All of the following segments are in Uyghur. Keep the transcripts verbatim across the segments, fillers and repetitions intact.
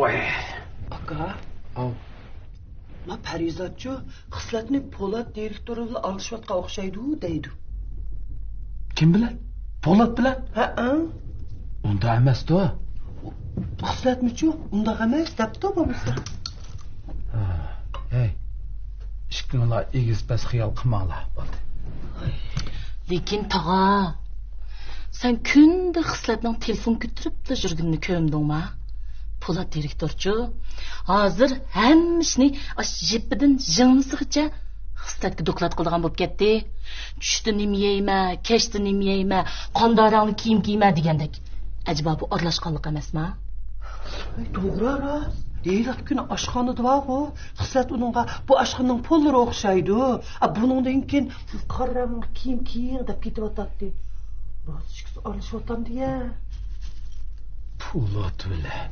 ۋاي. ئاكا. ئاۋ. ما پەرىزاتچۇ خىسلەتنى پولات دىرېكتور بىلەن ئارىلىشىۋاتقان ئوخشايدۇ دەيدۇ. كىم بىلەن؟ پولات بىلەن؟ ھەئە. ئۇنداق ئەمەستۇ. خىسلەتمىچۇ ئۇنداق ئەمەس دەپتۇ بولمىسا. ھە، ھەي، ئىككىڭلار ئېگىز-پەس خىيال قىلماڭلار، بولدى. لېكىن تاغا، سەن كۈندە خىسلەتنىڭ تېلېفون كۆتۈرۈپلا يۈرگىنىنى كۆرمىدىڭما؟ پولات دىرېكتورچۇ ھازىر ھەممە ئىشنى ئاشۇ يىپىدىن يىڭنىسىغىچە خىسلەتكە دوكلات قىلىدىغان بولۇپ كەتتى. چۈشتە نېمە يەيمەن، كەچتە نېمە يەيمەن، قانداق رەڭلىك كىيىم كىيىمەن دېگەندەك. ئەجەبا بۇ ئارىلاشقانلىق ئەمەسما؟ توغرا، راست. ھېلىقى كۈنى ئاشخانىدا بارغۇ، خىسلەت ئۇنىڭغا بۇ ئاشخانىنىڭ پوللىرى ئوخشايدۇ. ئا، بۇنىڭدىن كېيىن قارا رەڭلىك كىيىم كىيىڭ دەپ كېتىۋاتاتتى. راست ئىككىسى ئارىلىشىۋاتامدۇ يا؟ پولات بىلەن.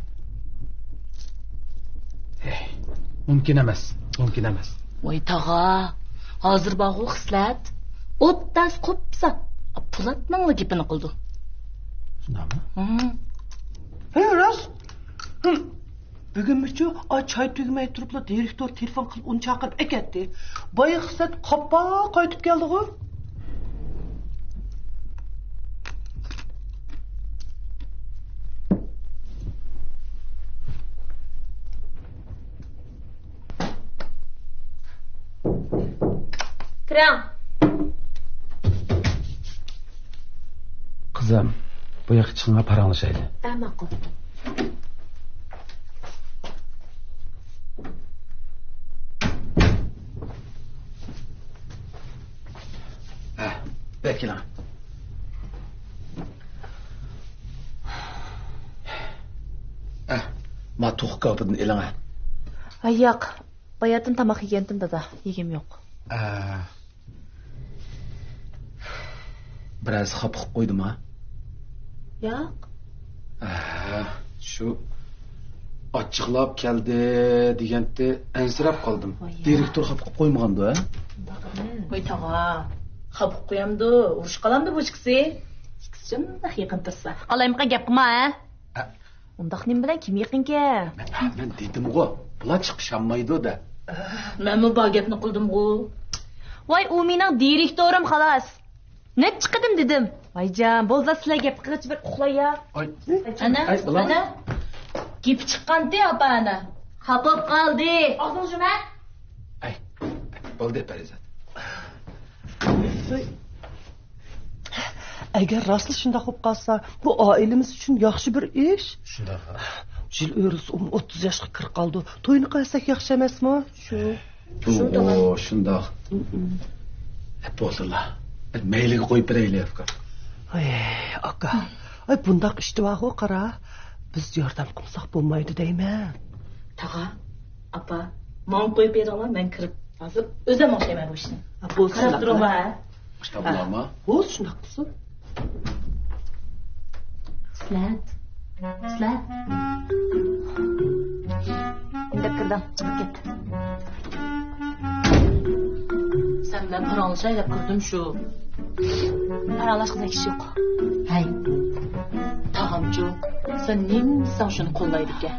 ھەي، مۇمكىن ئەمەس، مۇمكىن ئەمەس. ۋاي تاغا، ھازىر بارغۇ خىسلەت. ئوتتاز قوپسا، پولاتنىڭلا گېپىنى قىلىدۇ. شۇنداقمۇ؟ ھە، راست. بۈگۈنمۇچۇ ئا چاي تۈگىمەي تۇرۇپلا دىرېكتور تېلېفون قىلىپ ئۇنى چاقىرىپ ئەكەتتى. بايا خىسلەت قاپپاق قايتىپ كەلدىغۇ. كىرىڭ. قىزىم، بۇ ياققا چىقىڭلار، پاراڭلىشايلى. ھە، ماقۇل. ھە، بەر كېلىڭ. ھە، ما توخۇ كاۋىپىدىن ئېلىڭ، ھە. ھە، ياق. باياتىن تاماق يېگەنتىم، دادا. يېگۈم يوق. ئە، بىرەرسى خاپا قىلىپ قويدىما؟ ياق. ئە، شۇ ئاچچىقلاپ كەلدى دېگەنتى، ئەنسىرەپ قالدىم. ۋاي. دىرېكتور خاپا قىلىپ قويمىغاندۇ، ھە؟ ۋاي تاغا، خاپا قىلىپ قويامدۇ، ئۇرۇشۇپ قالامدۇ بۇ ئىككىسى؟ ئىككىسى شۇنداق يېقىن تۇرسا. قالايمىقان گەپ قىلما، ھە؟ ھە. ئۇنداق نېمە بىلەن كىم يېقىنكەن؟ مەن، مەن دېدىمغۇ، بۇلار چىقىشالمايدۇ دەپ. مەنمۇ بار گەپنى قىلدىمغۇ. ۋاي، ئۇ مېنىڭ دىرېكتورۇم خالاس. نەچچە قېتىم دېدىم. ۋايجان، بولدى، سىلەر گەپ قىلغىچە بىر ئۇخلايا. ئاي. ئانا، ئاي، ئانا. گېپى چىققانتى ئاپا ئانا. خاپا بولۇپ قالدى. ئاغزىڭنى يۇم ھە. ئاي، بولدى پەرىزات. ئەگەر راستلا شۇنداق بولۇپ قالسا، بۇ ئائىلىمىز ئۈچۈن ياخشى بىر ئىش. شۇنداق. يىل ئۆرۈسى ئوتتۇز ياشقا كىرىپ قالىدۇ. توينى قىلساق ياخشى ئەمەسمۇ؟ شۇ. شۇ شۇنداق. ئەپ بولدىلا. مەيلىگە قويۇپ بېرەيلى، ئۇكا. ئاي، ئاكا. ئاي، بۇنداق ئىشتا بارغۇ، قارا. بىز ياردەم قىلمىساق بولمايدۇ دەيمەن. تاغا، ئاپا، ماڭا قويۇپ بېرىڭلار، مەن كىرىپ ھازىر ئۆزۈم ئوڭشايمەن بۇ ئىشنى. بولسا قاراپ تۇرۇڭلار، ھە؟ بولسا شۇنداق قىلسۇن. خىسلەت. خىسلەت. ئىندەپ كىردىڭ، چىقىپ كەت. سەن بىلەن پاراڭلىشاي دەپ كىردىم شۇ. پاراڭلاشقۇدەك ئىش يوق. ھەي، تاغامچۇ، سەن نېمە دېسەڭ شۇنى قوللايدىكەن.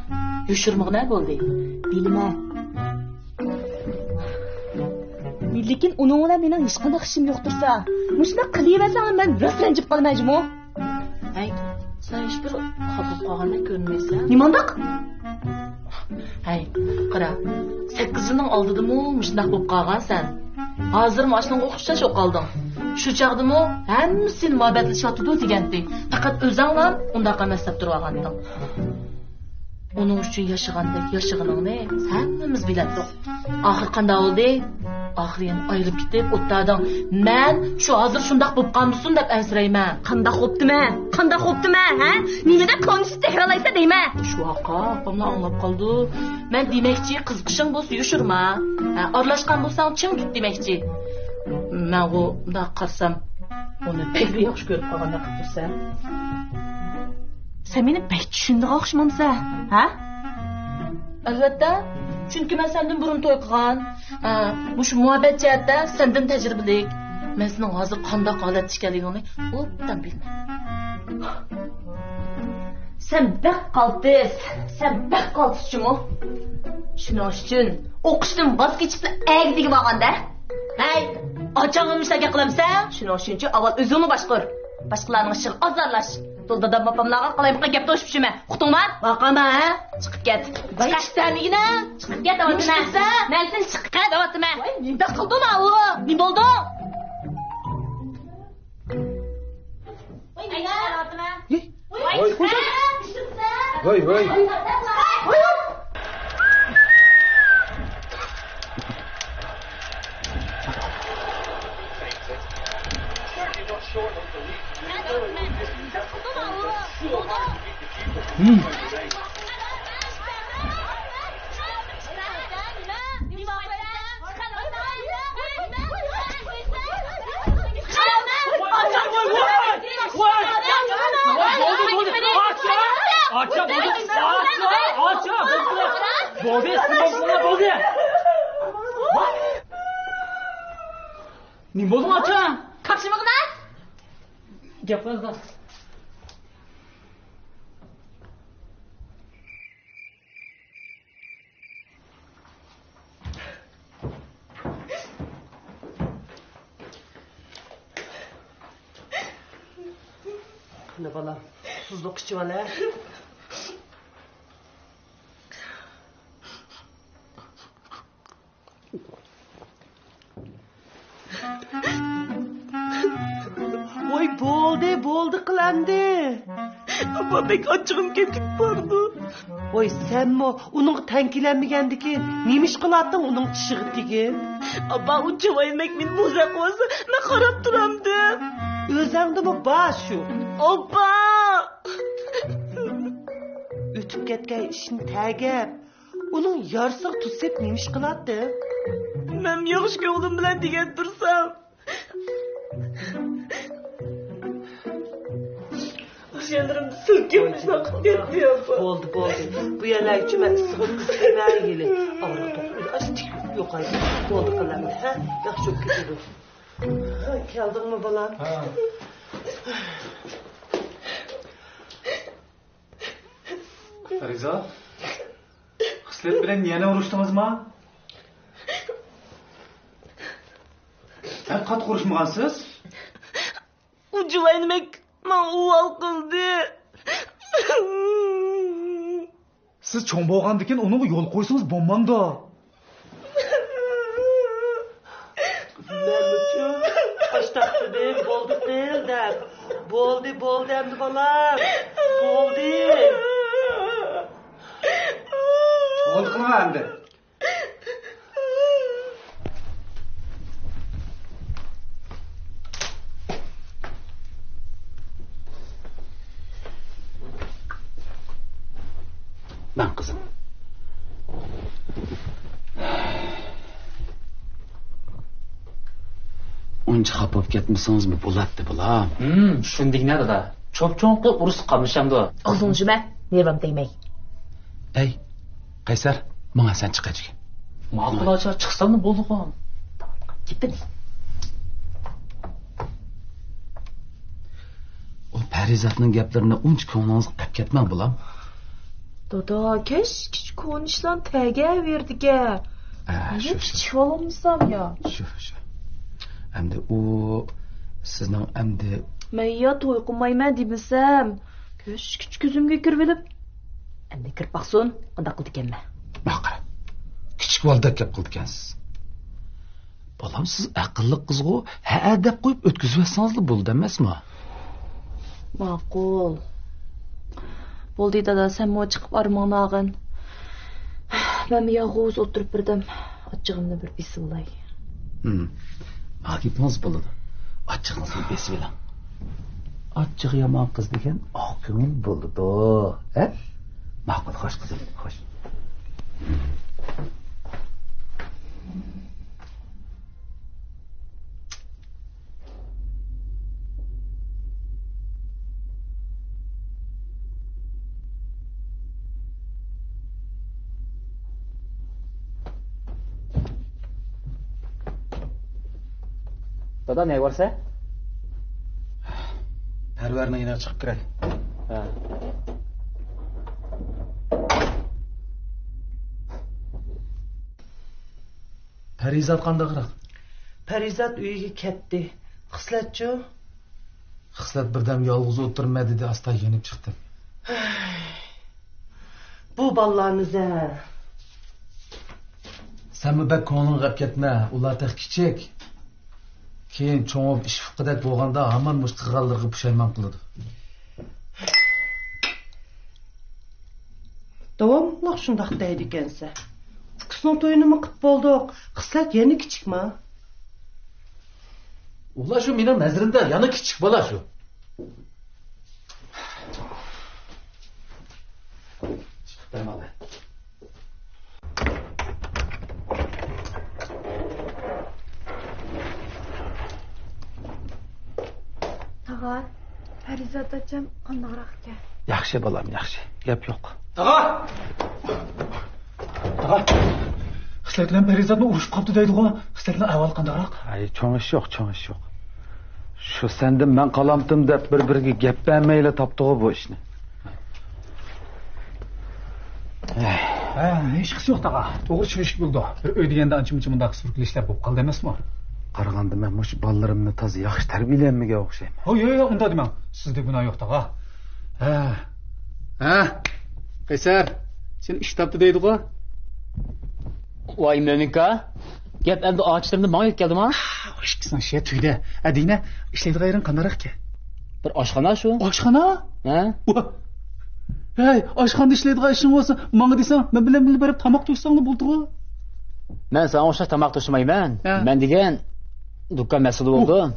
يوشۇرمىغىنە بولدى. بىلىمەن. لېكىن ئۇنىڭ بىلەن مېنىڭ ھېچقانداق ئىشىم يوق تۇرسا، مۇشۇنداق قىلىۋەرسەڭ مەن راست رەنجىپ قالىمەن جۇمۇ. ھەي، سەن ھېچبىر خاپا بولۇپ قالغاندەك كۆرۈنمەيسەن. نېمانداق؟ ھەي، قارا، سەككىز يىلنىڭ ئالدىدىمۇ مۇشۇنداق بولۇپ قالغانسەن. ھازىرمۇ ئاشۇنىڭغا ئوخشاش بولۇپ قالدىڭ. شۇ چاغدىمۇ ھەممىسى سېنى مۇھەببەتلىشىۋاتىدۇ دېگەنتى. پەقەت ئۆزۈڭلا ئۇنداق ئەمەس دەپ تۇرۇۋالغانتىڭ. ئۇنىڭ ئۈچۈن ياشىغاندەك ياشىغىنىڭنى ھەممىمىز بىلەتتۇق. ئاخىرى قانداق بولدى؟ ئاخىرى يەنە ئايرىلىپ كېتىپ ئولتۇردۇڭ. مەن شۇ ھازىر شۇنداق بولۇپ قالمىسۇن دەپ ئەنسىرەيمەن. قانداق بوپتىمەن؟ قانداق بوپتىمەن، ھە؟ نېمىدەپ كونىسى تەكرارلايسەن دەيمەن. شۇ ئاقا، ئاپاملا ئاڭلاپ قالىدۇ. مەن دېمەكچى، قىزىقىشىڭ بولسا يوشۇرما. ھە، ئارىلاشقان بولساڭ چىڭ تۇت دېمەكچى. مەنغۇ مۇنداق قارىسام، ئۇنى بەكلا ياخشى كۆرۈپ قالغاندەك قىلىپ تۇرسەن. سەن مېنى بەك چۈشىنىدىغان ئوخشىمامسەن، ھە؟ ئەلۋەتتە، چۈنكى مەن سەندىن بۇرۇن توي قىلغان. ھە، مۇشۇ مۇھەببەت جەھەتتە سەندىن تەجرىبىلىك. مەن سېنىڭ ھازىر قانداق ھالەتتە ئىكەنلىكىڭنى ئوبدان بىلىمەن. سەن بەك قالتىس، سەن بەك قالتىس جۇمۇ. شۇنىڭ ئۈچۈن ئوقۇشتىن ۋاز كېچىپلا ئەگىدىگە بارغاندا. ھەي، ئاچاڭغىمۇ شۇنداق گەپ قىلامسەن؟ شۇنىڭ ئۈچۈن ئاۋۋال ئۆزۈڭنى باشقۇر. باشقىلارنىڭ ئىشىغا ئازارلاش. دادام ئاپاملارغا قالايمىقان گەپ توشۇپ يۈرمە. ئۇقتۇڭما؟ باقاما، ھە؟ چىقىپ كەت. ۋاي، چىقىپ كەت دېگىنە. چىقىپ كەت، دەۋاتىمەن. مەن سېنى چىقىپ كەت دەۋاتىمەن. ۋاي، نېمە قىلدىم ئاۋۇ؟ نېمە بولدى؟ ۋاي، نېمە؟ ۋاي، ۋاي، ۋاي. ۋاي، ۋاي. بولدى، بولدى، بولدى. نېمە بولدى، ئاچا؟ قاقشىمىغىنا. گەپ قىلىڭ. قېنى بالام، تۇزلۇق ئىچىۋال ھە. ۋاي، بولدى، بولدى قىل ئەمدى. ئاپا، بەك ئاچچىقىم كېلىپ بارىدۇ. ۋاي، سەنمۇ ئۇنىڭغا تەڭ كېلەلمىگەندىكىن نېمە ئىش قىلاتتىڭ ئۇنىڭ چىشىغا تېگىپ؟ ئاپا، ئۇ چىۋايمەك مېنى بوزەك قىلىۋالسا، مەن قاراپ تۇرامدىم. ئۆزەڭدىمۇ بار شۇ. ئاپا! ئۆتۈپ كەتكەن ئىشنى تەگەپ، ئۇنىڭ يارىسىغا تۇز سېلىپ نېمە ئىش قىلاتتىڭ؟ مەن ياخشى كۆڭلۈم بىلەن دېگەن تۇرسام. ئاشۇ يەرلىرىمدە سىلكىپ شۇنداق قىلىپ كەتتى، ئاپا. بولدى، بولدى. بۇ يەرلەرگىچۇ مەن ئىسسىق ئۆتكۈزۈپ بېرەيلى. ئاغرىق توختىدى، ئاشۇ تىك يوقايدۇ. بولدى، قىلىمىز، ھە؟ ياخشى بولۇپ كېتىدۇ. ھە، كەلدىڭمۇ، بالام؟ ھە. پەرىزات، خىسلەت بىلەن يەنە ئۇرۇشتىڭىزما؟ سەل قاتتىق ئۇرۇشمىغانسىز؟ ئۇ جۇۋاينى مەك ماڭا ئۇۋال قىلدى. سىز چوڭ بولغاندىكىن ئۇنىڭغا يول قويسىڭىز بولمامدۇ؟ مەنمۇچۇ ئاشتاق دېدىم، بولدى قىل دەپ. بولدى، بولدى ئەمدى بالام. بولدى. بولدى قىلما ئەمدى. ماڭ، قىزىم. ئۇنچە خاپا بولۇپ كەتمىسىڭىزمۇ بولاتتى، بالام. ھىم، شۇندىگىنە دادا. چوپچوڭقى ئۇرۇسقا قاملىشامدۇ؟ ئاغزىڭنى يۇمە، نېرۋام تەگمەي. ئەي، قەيسەر، ماڭا سەن چىق ئەجىگە. ماقۇل ئاچا، چىقساملا بولدىغۇ. گېپىنى. ئۇ پەرىزاتنىڭ گەپلىرىنى ئۇنچە كۆڭلىڭىزگە ئەپ كەتمەڭ، بالام. دادا، كەچكىچە كونا ئىشلارنى تەگەۋېرىدىكەن. ئە، نېمە شۇ، شۇ. كىچىك بالامسام يا؟ شۇ، شۇ. ئەمدى ئۇ سىزنىڭ ئەمدى. مەن يا توي قىلمايمەن دېمىسەم، كەچكىچە كۆزۈمگە كىرىۋېلىپ، ئەمدى كىرىپ باقسۇن، قانداق قىلىدىكەنمەن. ماقۇل. كىچىك بالىدەك گەپ قىلىدىكەنسىز. بالام، سىز ئەقىللىق قىزغۇ، ھەئە دەپ قويۇپ ئۆتكۈزۈۋەتسىڭىزلا بولىدۇ ئەمەسمۇ؟ ماقۇل. بولدى دادا، سەنمۇ چىقىپ ئارمىڭنى ئالغىن. مەنمۇ يالغۇز ئولتۇرۇپ بىردەم ئاچچىقىمنى بىر بېسىۋالاي. ھىم. ماڭا گېپىڭىز بولىدۇ. ئاچچىقىڭىزنى بېسىۋېلىڭ. ئاچچىقى يامان قىز دېگەن ئاق كۆڭۈل بولىدۇ. ھە؟ ماقۇل، خوش قىزىم، خوش. دادا، نەگە بارسەن؟ پەرۋەرنىڭ يېنىغا چىقىپ كىرەي. ھە. پەرىزات قانداقراق؟ پەرىزات ئۆيىگە كەتتى. خىسلەتچۇ؟ خىسلەت بىردەم يالغۇز ئولتۇرمە دېدى، ئاستا يېنىپ چىقتىم. بۇ بالىلارنى زە. سەنمۇ بەك كۆڭلۈڭ غەپ كەتمە، ئۇلار تېخى كىچىك. كېيىن چوڭىيىپ ئىش ئۇققۇدەك بولغاندا ھامان مۇشۇ قىلغانلىرىغا پۇشايمان قىلىدۇ. داۋاملىق شۇنداق دەيدىكەنسە. ئۇكىسىنىڭ تويىنىمۇ قىپ بولدۇق. خىسلەت يەنە كىچىكما؟ ئۇلار شۇ مېنىڭ نەزىرىمدە يەنە كىچىك بالا شۇ. چىقىپ بەرمەڭلار. تاغا، پەرىزات ئاچام قانداقراق ئىكەن؟ ياخشى بالام، ياخشى. گەپ يوق. تاغا! تاغا! خىسلەت بىلەن پەرىزاتمۇ ئۇرۇشۇپ قاپتۇ دەيدىغۇ. خىسلەتنىڭ ئەھۋالى قانداقراق؟ ئاي، چوڭ ئىش يوق، چوڭ ئىش يوق. شۇ سەندىن مەن قالامتىم دەپ بىر-بىرىگە گەپ بەرمەيلا تاپتىغۇ بۇ ئىشنى. ھە، ھېچقىسى يوق، تاغا. توغرا چۈشىنىشكە بولىدۇ. بىر ئۆي دېگەندە ئانچە-مۇنچە مۇنداق سۈركىلىشلەر بولۇپ قالىدۇ ئەمەسمۇ؟ قارىغاندا مەن مۇشۇ بالىلىرىمنى تازا ياخشى تەربىيەلىيەلمىگەن ئوخشايمەن. ھو، ياق، ياق، ئۇنداق دېمەڭ. سىزدە گۇناھ يوق، تاغا. ھە. ھە؟ قەيسەر، سېنى ئىش تاپتى دەيدىغۇ؟ ۋاي مۆمىنكا، گەپ ئەمدى ئاچىلىرىمدا ماڭا يۆتكەلدىما؟ ئىككىسىنىڭ ئىشى تۈگىدى. ئە، دېيىنە، ئىشلەيدىغان يېرىڭ قانداقراق ئىكەن؟ بىر ئاشخانا شۇ. ئاشخانا؟ ھە؟ ۋا. ھەي، ئاشخانىدا ئىشلەيدىغان ئىشىڭ بولسا، ماڭا دېسەڭ، مەن بىلەن بىللە بېرىپ تاماق توشساڭلا بولدىغۇ. مەن ساڭا ئوخشاش تاماق توشىمايمەن. ھە. مەن دېگەن دۇكان مەسئۇلى بولدۇم.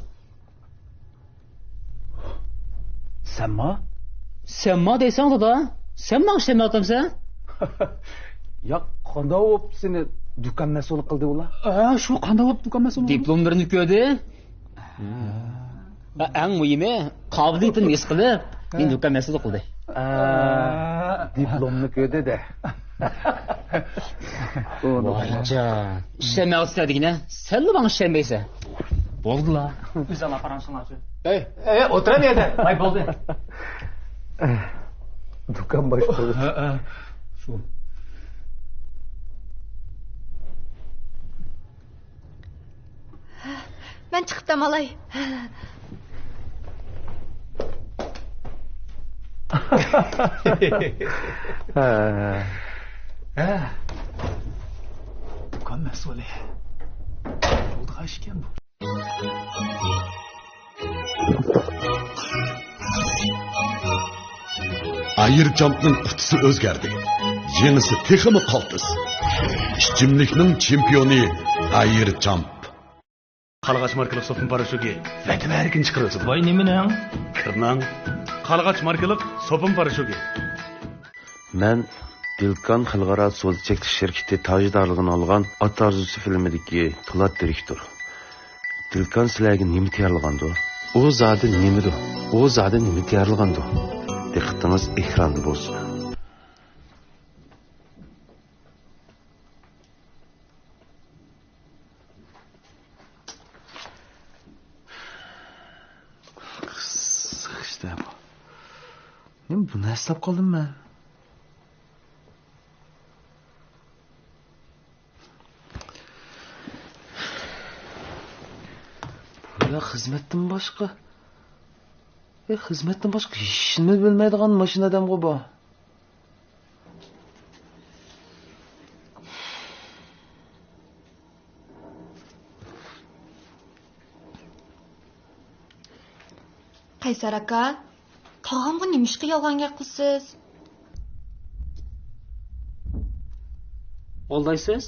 سەنما؟ سەنما دەيسەن، دادا. سەن ماڭا ئىشەنمەيۋاتامسەن؟ ياق، قانداق بولۇپ سېنى دۇكان مەسئۇلى قىلدى ئۇلار؟ ھە، شۇ قانداق بولۇپ دۇكان مەسئۇلى؟ دىپلوملىرىنى كۆردى. ھە، ئەڭ مۇھىمى، قابىلىيىتىنى ھېس قىلىپ، مېنى دۇكان مەسئۇلى قىلدى. ھە، دىپلومنى كۆردى-دە. ۋايجان، ئىشەنمەيۋاتىسەن دېگىنە، سەنلا ماڭا ئىشەنمەيسەن. بولدىلا. ئۆزۈڭلار پاراڭلىشىڭلارچۇ. ھەي، ھەي، ئولتۇرۇڭ يەردە. ۋاي، بولدى. دۇكان باشلىقى. ھە، ھە. شۇ. مەن چىقىپ دەم ئالاي. ھە. ھە. دۇكان مەسئۇلى. بولىدىغان ئىش ئىكەن بۇ. ئايرچامپنىڭ قۇتىسى ئۆزگەردى. يېڭىسى تېخىمۇ قالتىس. ئىچىملىكنىڭ چېمپىيونى ئايرچامپ. قالغاچ ماركىلىق سوپۇن پاراشوكى ۋەتەم ھەرىكىنى چىقىرىۋېتىدۇ. ۋاي، نېمىنىڭ؟ كىرنىڭ. قالغاچ ماركىلىق سوپۇن پاراشوكى. مەن دىلكان خەلقئارا سودا چەكلىك شىركىتى تاجدارلىقىنى ئالغان ئات ئارزۇسى فىلىمىدىكى پولات دىرېكتور. دىلكان سىلەرگە نېمە تەييارلىغاندۇ؟ ئۇ زادى نېمىدۇ؟ ئۇ زادى نېمە تەييارلىغاندۇ؟ دىققىتىڭىز ئېكراندا بولسۇن. قىزىق ئىشتە بۇ. نېمە بۇنى ئەسلەپ قالدىم مەن؟ بۇ يا خىزمەتتىن باشقا، يا خىزمەتتىن باشقا ھېچنېمە بىلمەيدىغان ماشىنا ئادەمغۇ بۇ. قەيسەر ئاكا، تاغامغا نېمىشقا يالغان گەپ قىلىسىز؟ ئالدايسىز؟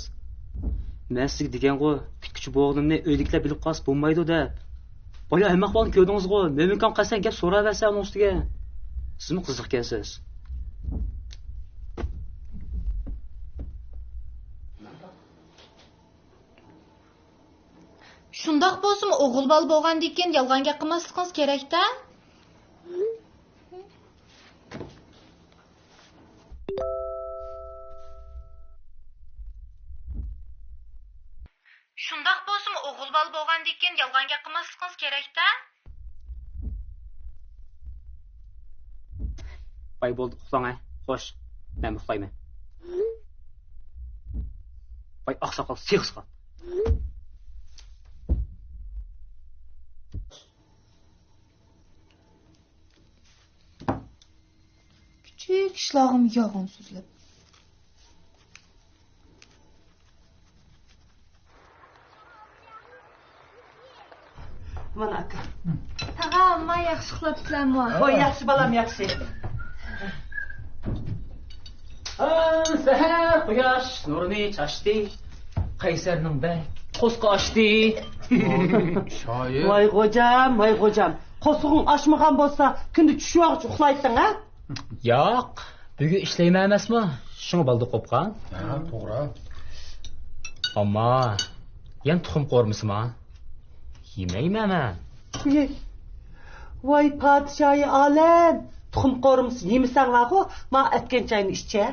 مەن سىزگە دېگەنغۇ، كۈتكۈچى بولغىنىمنى ئۆيدىكىلەر بىلىپ قالسا بولمايدۇ دەپ. بايا ھەممە ئەھۋالنى كۆردىڭىزغۇ، مۆمىنكام قەستەن گەپ سوراۋەرسە ئۇنىڭ ئۈستىگە. سىزمۇ قىزىق ئىكەنسىز. شۇنداق بولسىمۇ، ئوغۇل بالا بولغاندىن كېيىن يالغان گەپ قىلماسلىقىڭىز كېرەك-دە. شۇنداق بولسىمۇ، ئوغۇل بالا بولغاندىن كېيىن يالغان گەپ قىلماسلىقىڭىز كېرەك-دە. ۋاي، بولدى، ئۇخلاڭ ھە. خوش، مەن ئۇخلايمەن. ۋاي، ئاقساقال، سېغىز قال. ئىشلارغىمۇ يالغان سۆزلەپ. مانا ئاكا. تاغام، ما ياخشى ئۇخلاپسىلەرمۇ؟ ھوي، ياخشى بالام، ياخشى. ھا، سەھەر قۇياش نۇرىنى چاچتى. قەيسەرنىڭ بەك قورسىقى ئاچتى. شايىر. ۋاي غوجام، ۋاي غوجام. قورسىقىڭ ئاچمىغان بولسا، كۈندە چۈش ۋاقىت ئۇخلايتتىڭ، ھە؟ ياق، بۈگۈن ئىشلەيمەن ئەمەسمۇ، شۇڭا بالدۇر قوپقان. ھە، توغرا. ئەمما يەنە تۇخۇم قورۇمىسىما؟ يېمەيمەن مەن. ۋاي پادىشاھى ئالەم، تۇخۇم قورۇمىسى يېمىسەڭلارغۇ، ما ئەتكەن چاينى ئىچە.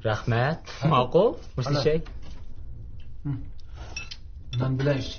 رەھمەت، ماقۇل، مۇشۇ ئىچەي. نان بىلەن ئىچ.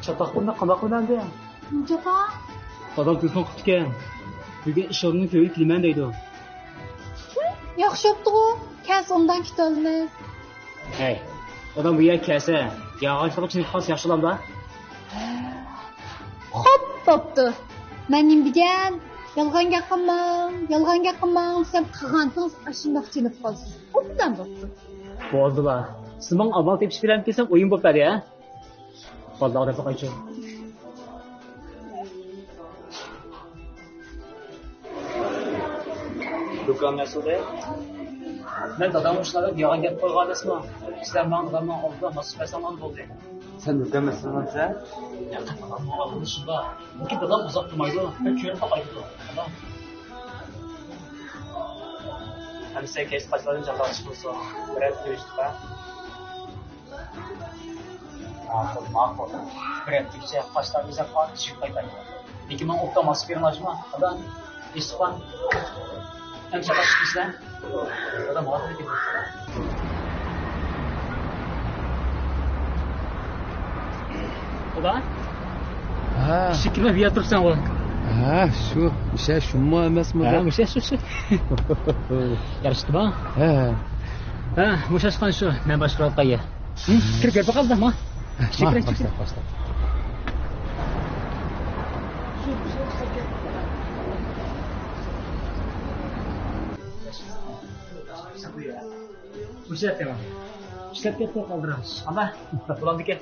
چاتاق بۇنداق قانداق ئويناندى؟ چاتاق؟ دادام تېلېفون قىپتىكەن. بۈگۈن ئىش ئورنىنىڭ تۆۋىگە كېلىمەن دەيدۇ. ياخشى بوپتىغۇ، كەلسە ئۇنداق كۈتەلمەس. ھەي، دادام بۇ يەرگە كەلسە، ياغاچلىقى چېنىپ قالسا ياخشى بولامدا؟ خوپ، بوپتۇ. مەن نېمە دېگەن؟ يالغان گەپ قىلماڭ، يالغان گەپ قىلماڭ دېسەم، قىلغانتىڭىز ئاشۇنداق چېنىپ قالسا ئوبدان بوپتۇ. بولدىلا. سىز ماڭا ئامال تېپىشىپ بېرەمكەنسەن ئويۇن بوپ بەردى، ھە؟ بالىلارغا دەپ باقايچۇ. دۇكان مەسئۇلى، مەن دادامغا شۇنداق ياغان گەپ قىلغان ئەمەسمۇ؟ سىلەر ماڭا دادامنىڭ ئالدىدا ماسلىشىپ بەرسەڭلارمۇ بولدى. سەن دۇكان مەسئۇلى بولسا؟ ياق، دادامنىڭ ئالدىدا شۇنداق. لېكىن دادام ئۇزاق تۇرمايدۇ. مەن كۆرۈپ باقاي دېدى. ئەمىسە كەچتە قاچىلاردىن چاتاق چىقمىسۇن. بىرەر كۆرۈشتۇق ھە. ماقۇل، ماقۇل. بىر ھەپتىگىچە قاچىلار ئىزدەپ قالىدۇ، چىقىپ قايتايلى. لېكىن ماڭا ئوبدان ماسكا بېرىڭلار جۇمۇ. دادا، ئېسىقبان. ئەمىسە قاچىلار كېتىسىلەر. دادا، ماڭا كېتىڭ. دادا؟ ھە. ئىشىك كىرمەي بۇ يەردە تۇرۇپسەنغۇ؟ ھە، شۇ. مۇشە شۇمۇ ئەمەسمۇ؟ ھە، مۇشە شۇ، شۇ. يارىشىپتۇ ما؟ ھە. ھە، مۇشاشقان شۇ. مەن باشقۇرۇۋاتقان يەر. كىرىپ، كىرىپ باقالىدا ما؟ ئىشىك كىرىپ، باشلاپ، باشلاپ. مۇشۇ يەردە ما؟ ئىشلەپ كەتتى قالدۇرۇڭ. ئانا، بولامدىكەن.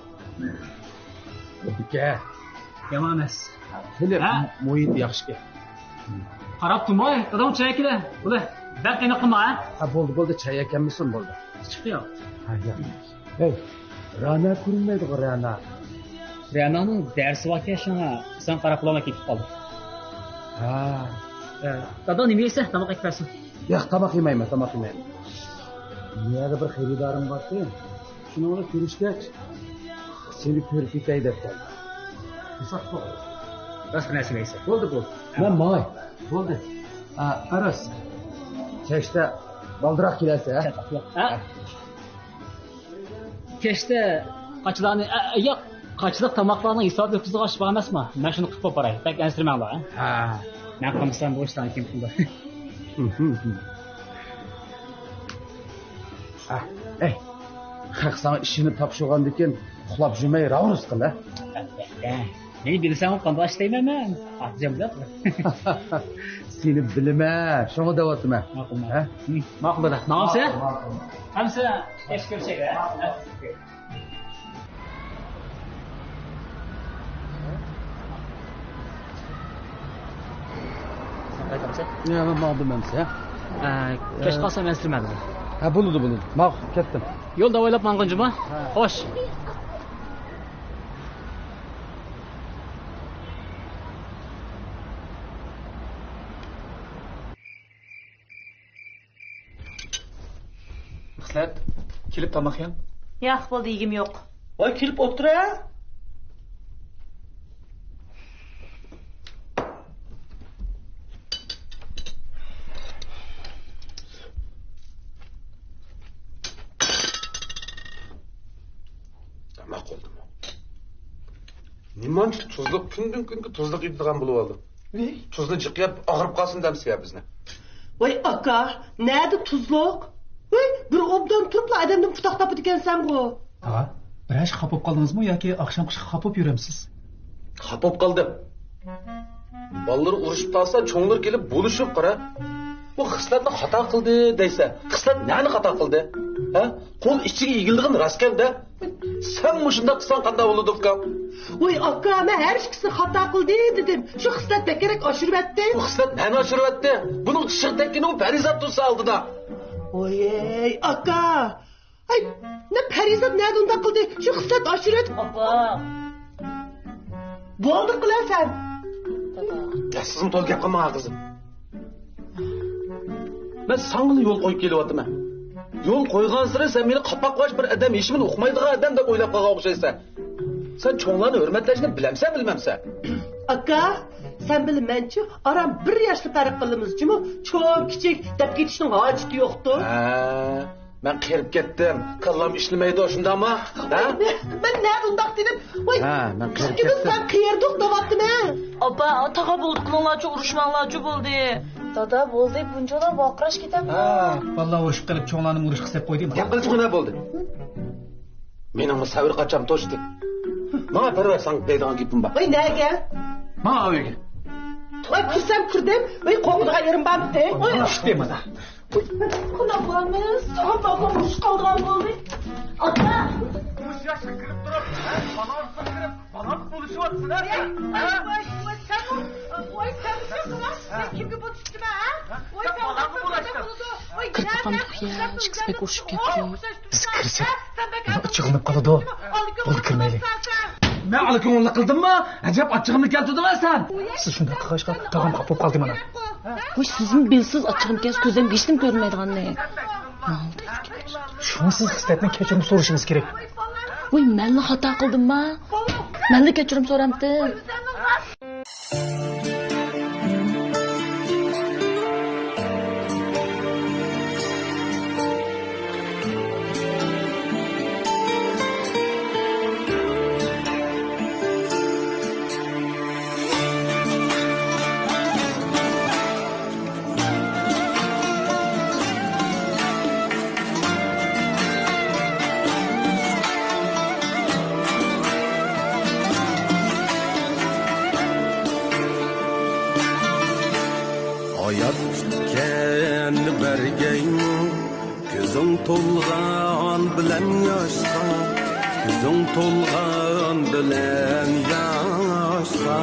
بولىدىكەن. يامان ئەمەس. خېلى ھە؟ مۇھىتى ياخشىكەن. قاراپ تۇرماي، دادام چاي ئەكىلە. بولە، بەك قىينىق قىلما ھە. ھە، بولدى، بولدى، چاي ئەكەلمىسۇن، بولدى. چىقتى يا. ھە، يا. ھەي، رەنا كۆرۈنمەيدىغۇ، رەنا. رەنانىڭ دەرسى باركەن، شۇڭا ساڭا قاراپ بولالماي كېتىپ قالدىم. ھە. ئە، دادا، نېمە يەيسەن؟ تاماق ئەكىپ بەرسۇن. ياق، تاماق يېمەيمەن، تاماق يېمەيمەن. بۇ يەردە بىر خېرىدارىم بارتى. شۇنىڭ بىلەن كۆرۈشكەچ، سېنى كۆرۈپ كېتەي دەپ كەلدىم. قىلساق بولدى. راست نەرسە دەيسەن. بولدى، بولدى. مەن ماڭاي. بولدى. ئا، ئەرەس. كەچتە بالدۇراق كېلەرسەن، ھە؟ ھە؟ كەچتە قاچىلارنى، ئە، ئە، ياق، قاچىلىق تاماقلارنىڭ ھېسابىنى ئۆتكۈزىدىغان ئىش بار ئەمەسما؟ مەن شۇنى قىلىپ بېرەي. بەك ئەنسىرىمەڭلار، ھە؟ ھە. مەن قىلمىسام بۇ ئىشلارنى كىم قىلىدۇ؟ ھە، ئەي، خەق ساڭا ئىشىنى تاپشۇرغاندىكىن ئۇخلاپ يۈرمەي راۋۇرۇس قىل، ھە؟ ئەلۋەتتە. مېنى بىلسەڭ قانداق ئىشلەيمەن مەن؟ خاتىرجەم بولۇپ. سېنى بىلىمەن، شۇڭا دەۋاتىمەن. ماقۇل، ماقۇل. ھە؟ ماقۇل دادا. ماڭامسەن؟ ماقۇل، ماقۇل. ئەمسە كەچ كۆرۈشەيلى، ھە؟ سەن قايتامسەن؟ يا، مەن ماڭدىم ئەمسە. ئە، كەچ قالسام ئەنسىرىمەڭ. ھە، بولىدۇ، بولىدۇ. ماقۇل، كەتتىم. يولدا ئويلاپ ماڭغىن جۇما. ھە. خوش. خىسلەت، كېلىپ تاماق يەڭ. ياق، بولدى، يېگۈم يوق. ۋاي، كېلىپ ئولتۇر ھە. ماقۇل. نېمانچە تۇزلۇق، كۈندىن-كۈنگە تۇزلۇق يەيدىغان بولۇۋالدىم. نېمە؟ تۇزنى جىق يەپ، ئاغرىپ قالسۇن دەمسىز يا بىزنى؟ ۋاي ئاكا، نەدە تۇزلۇق؟ ۋاي، بىر ئوبدان تۇرۇپلا ئادەمدىن پۇتاق تاپىدىكەنسەنغۇ. تاغا، بىرەر ئىشقا خاپا بولۇپ قالدىڭىزمۇ ياكى ئاخشامقى ئىشقا خاپا بولۇپ يۈرەمسىز؟ خاپا بولۇپ قالدىم. بالىلىرى ئۇرۇشۇپ قالسا، چوڭلىرى كېلىپ بولۇشۇپ قارا. بۇ خىسلەتنى خاتا قىلدى دەيسەن. خىسلەت نەنى خاتا قىلدى؟ ھە؟ قول ئىچىگە ئېگىلىدىغىنى راستكەن-دە. سەن مۇشۇنداق قىلساڭ قانداق بولىدۇ، ئۇكام؟ ۋوي ئاكا، مەن ھەر ئىككىسىنى خاتا قىلدى دېدىم. شۇ خىسلەت بەكرەك ئاشۇرۇۋەتتى. بۇ خىسلەت نەنى ئاشۇرۇۋەتتى؟ بۇنىڭ چىشىغا تەگكىنى ئۇ پەرىزات تۇرسا ئالدىدا. ۋوي ئاكا. ئاي، نە پەرىزات نەدە ئۇنداق قىلدى؟ شۇ خىسلەت ئاشۇرۇۋەتتى. ئاپا. بولدى قىلە سەن. دادا. يا، سىزمۇ تولا گەپ قىلماڭ، قىزىم. مەن ساڭىلا يول قويۇپ كېلىۋاتىمەن. يول قويغانسېرى سەن مېنى قاپاقلاش بىر ئادەم، ھېچنېمىنى ئۇقمايدىغان ئادەم دەپ ئويلاپ قالغان ئوخشايسەن. سەن چوڭلارنى ھۆرمەتلەشنى بىلەمسەن، بىلمەمسەن؟ ئاكا، سەن بىلەن مەنچۇ ئارام بىر ياشلا پەرق قىلىمىز جۇمۇ. چوڭ، كىچىك دەپ كېتىشنىڭ ھاجىتى يوقتۇر. ھە. مەن قېرىپ كەتتىم، كاللام ئىشلىمەيدۇ، شۇنداقمۇ؟ ھە؟ مەن نەدە ئۇنداق دېدىم؟ ۋاي، ھە، مەن قېرىپ كەتتىم. سەن قېرىدۇق دەۋاتتىم ھە. ئاپا، تاغا بولدى، قىلىڭلارچۇ، ئۇرۇشماڭلارچۇ بولدى. دادا، بولدى، بۇنچىلا ۋارقىراش كېتەمدۇ؟ ھە، بالىلار ئۇرۇشۇپ قېلىپ، چوڭلارنىمۇ ئۇرۇشقا سەپ قويدى. گەپ قىلچۇق نە بولدى؟ مېنىڭمۇ سەۋر قاچام توشتى. ماڭا بېرىۋەر، ساڭا دەيدىغان گېپىم بار. ۋاي، نەگە؟ ماڭا ئۆيگە. ۋاي، كىرسەم كىردىم. ۋاي، قورقىدىغان يېرىم بارمىدى؟ ۋاي، چۈشتى مانا. قانداق قىلىمىز؟ ئاپا، ئاپا ئۇرۇشۇپ قالىدىغان بولدى. ئاپا! مۇشۇ ياشقا كىرىپ تۇرۇپ، ھە، بالا ئۇرۇشقا كىرىپ، بالا بولۇشۇۋاتىسەن، ھە؟ ۋاي، ۋاي، ۋاي، سەن بۇ، ۋاي، سەن بۇ، ھە؟ مەن كىمگە بۇ چۈشتۈم، ھە؟ ھە؟ ۋاي، سەن بالا بولۇشتۇن. قېتىققان ئۇكا، ئىككىسى بەك ئۇرۇشۇپ كەتتى. بىز كىرسەك، ئانا ئاچچىقلىنىپ قالىدۇ. بولدى، كىرمەيلى. مەن ئالا كۆڭۈللۈك قىلدىممۇ؟ ئەجەب ئاچچىقىمنى كەلتۈردۈڭ سەن. سىز شۇنداق قىلغاچقا، تاغام خاپا بولۇپ قالدى مانا. ۋاي، سىزمۇ بىلىسىز، ئاچچىقىم كەلسە كۆزۈم ھېچنېمە كۆرمەيدىغاننى. شۇڭا سىز خىسلەتنىڭ كەچۈرۈم سورىشىڭىز كېرەك. ۋاي، مەنلا خاتا قىلدىمما؟ مەنلا كەچۈرۈم سورامتىم؟ ھايات كۈتكەن بەرگەيمۇ، كۆزۈڭ تولغان بىلەن ياشقا، كۆزۈڭ تولغان بىلەن ياشقا.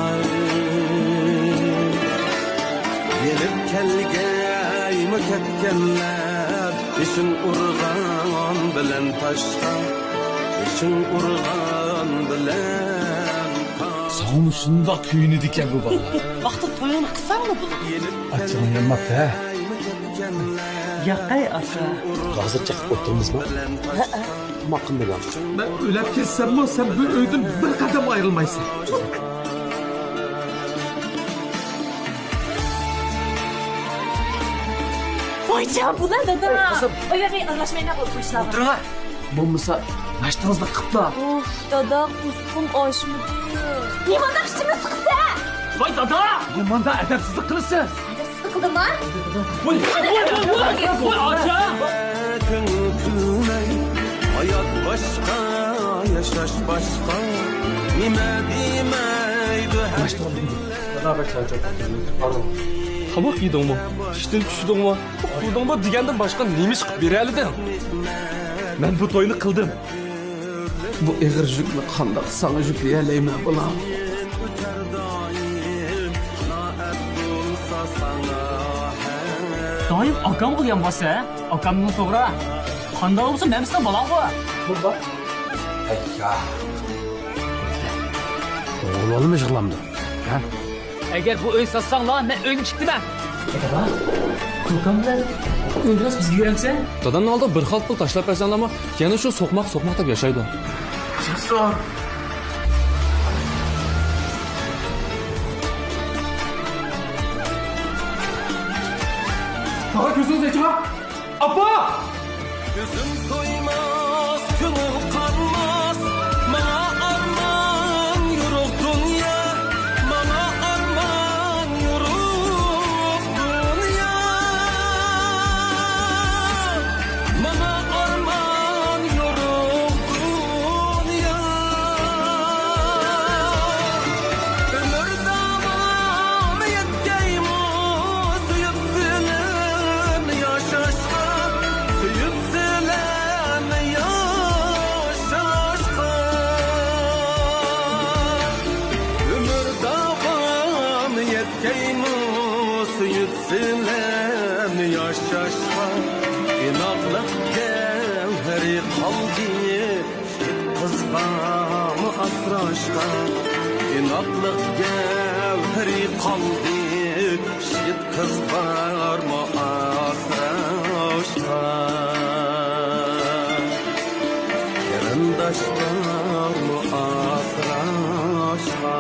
يېنىپ كەلگەيمۇ كەتكەنلەر، بېشىڭ ئۇرغان بىلەن تاشقا، بېشىڭ ئۇرغان بىلەن ئاغىمۇ شۇنداق كۆيۈنىدىكەن بۇ بالىلار. ۋاقتىدا تويۇڭنى قىلساڭلا بولىدۇ. ئاچچىقىڭ يانماپتۇ، ھە؟ ياقەي ئاكا. ھازىرچە قىلىپ ئولتۇرىمىزمۇ؟ ھەئە. تاماق قىلمىدىڭ. مەن ئۆلۈپ كەتسەممۇ سەن بۇ ئۆيدىن بىر قەدەم ئايرىلمايسەن. ۋايجان، بۇلار دادا. ئاي، قىزىم. ئاياغى ئارىلاشمايلا بولۇپ قويسىلا. ئولتۇرۇڭا. بولمىسا ناشتىڭىزنى قىپلا. ئۇف، دادا، قۇسقۇم ئاچمىدى. نېمانداق ئىچىمنى سىقىسەن؟ ۋاي دادا! نېمانداق ئەدەپسىزلىك قىلىسىز؟ ئەدەپسىزلىك قىلدىمما؟ ۋاي، ۋاي، ۋاي، ۋاي، ۋاي، ئاچا! كۆڭۈل كۈلمەي، ھايات باشقا، ياشاش باشقا. نېمە دېمەيدۇ ھەر ناشتا قىلدىم. دادا بەك چارچاپ كەتتىم. تاماق يېدىڭمۇ؟ ئىشتىن چۈشتۈڭمۇ؟ ئۇخلىدىڭمۇ دېگەندىن باشقا نېمە ئىش قىلىپ بېرەلىدىڭ؟ مەن بۇ توينى قىلدىم. بۇ ئېغىر يۈكنى قانداق ساڭا يۈكلىيەلەيمەن، بالام؟ دائىم ئاكامغا يانباسسەن، ھە؟ ئاكامنىڭ توغرا. قانداق بولسا مەن سېنىڭ بالاڭغۇ. بۇ بار. ئەييا. ئوغۇل بالىمۇ يىغلامدۇ، ھە؟ ئەگەر بۇ ئۆي ساتساڭلار، مەن ئۆينى چىقتىمەن. دادا، كوكام بىلەن ئۆيدىن بىزگە يۈرەمسەن؟ دادامنىڭ ئالدىغا بىر خالتا پۇل تاشلاپ بەرسەڭلارمۇ، يەنە شۇ سوقماق، سوقماق دەپ ياشايدۇ. تاغا كۆزىڭىز ئېچىڭا. ئاپا! كۆزۈم تويماس، كۆڭۈل قانماس، ماڭا ئارمان يورۇق دۇنيا، ماڭا ئارمان يورۇق دۇنيا، ماڭا ئارمان يورۇق دۇنيا. ئۆمۈر داۋامى يەتكەيمۇ سۆيۈپ سىلەرنى ياشاشقا، سۆيۈپ سىلەرنى ياشاشقا. ئۆمۈر داۋامى يەتكەيمۇ سۆيۈپ سىلەرنى ياشاشقا. ئىناقلىق گەۋھىرى قالدى يىگىت قىزغا ئاسراشقا، ئىناقلىق گەۋھىرى قالدى، يىگىت قىز بارمۇ ئاسراشقا، قېرىنداش بارمۇ ئاسراشقا.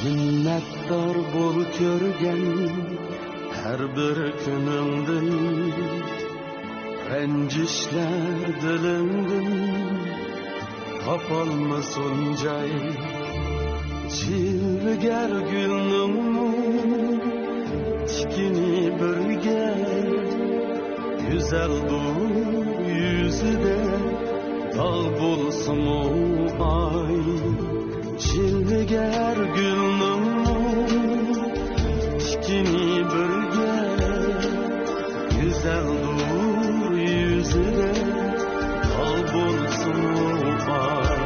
مىننەتدار بول كۆرگەن ھەر بىر كۈنۈڭدىن، رەنجىشلەر دىلىڭدىن تاپالمىسۇن جاي. جىلۋىگەر گۈلنىڭمۇ تىكىنى بىرگە، گۈزەلدۇر يۈزىدە داغ بولسىمۇ ئاي. جىلۋىگەر گۈلنىڭمۇ تىكىنى بىرگە، گۈزەلدۇر يۈزىدە داغ بولسىمۇ ئاي.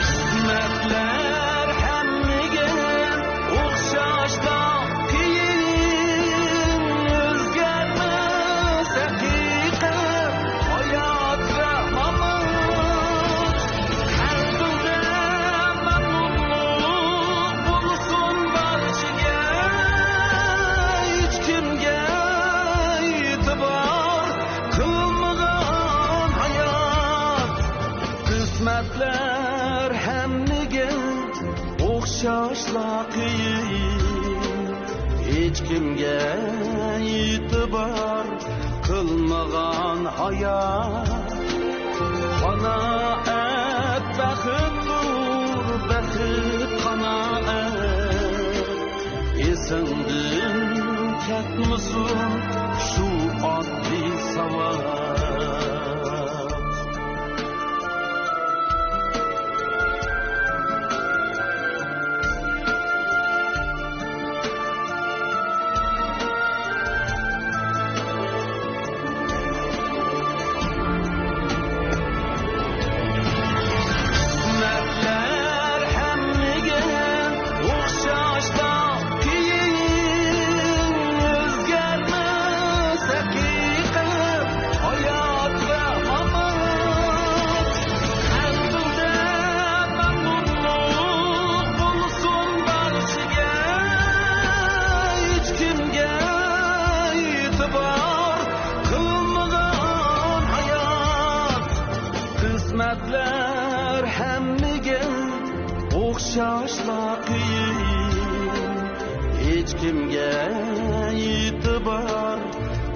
قىسمەتلەر ھەممىگە ئوخشاشلا قىيىن، ئۆزگەرمەس ھەقىقەت ھايات ۋە مامات. قەلبىڭدە مەمنۇنلۇق بولسۇن بارچىگە، ھېچكىمگە ئېتىبار قىلمىغان ھايات. قىسمەتلەر ھەممىگە ئوخشاشلا قىيىن، ھېچكىمگە ئېتىبار قىلمىغان ھايات. قانائەت بەختتۇر، بەخت قانائەت. ئېسىڭدىن كەتمىسۇن شۇ ئاددىي ساۋات. قىسمەتلەر ھەممىگە ئوخشاشلا قىيىن، ئۆزگەرمەس ھەقىقەت، ھايات ۋە مامات. قەلبىڭدە مەمنۇنلۇق بولسۇن بارچىگە، ھېچكىمگە ئېتىبار قىلمىغان ھايات. قىسمەتلەر ھەممىگە ئوخشاشلا قىيىن، ھېچكىمگە ئېتىبار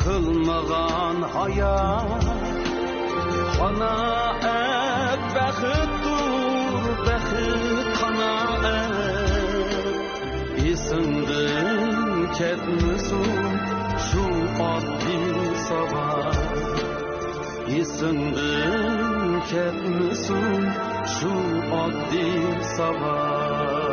قىلمىغان ھايات. قانائەت بەختتۇر، بەخت قانائەت. ئېسىڭدىن كەتمىسۇن شۇ ئاددىي ساۋات. ئېسىڭدىن كەتمىسۇن شۇ ئاددىي ساۋات.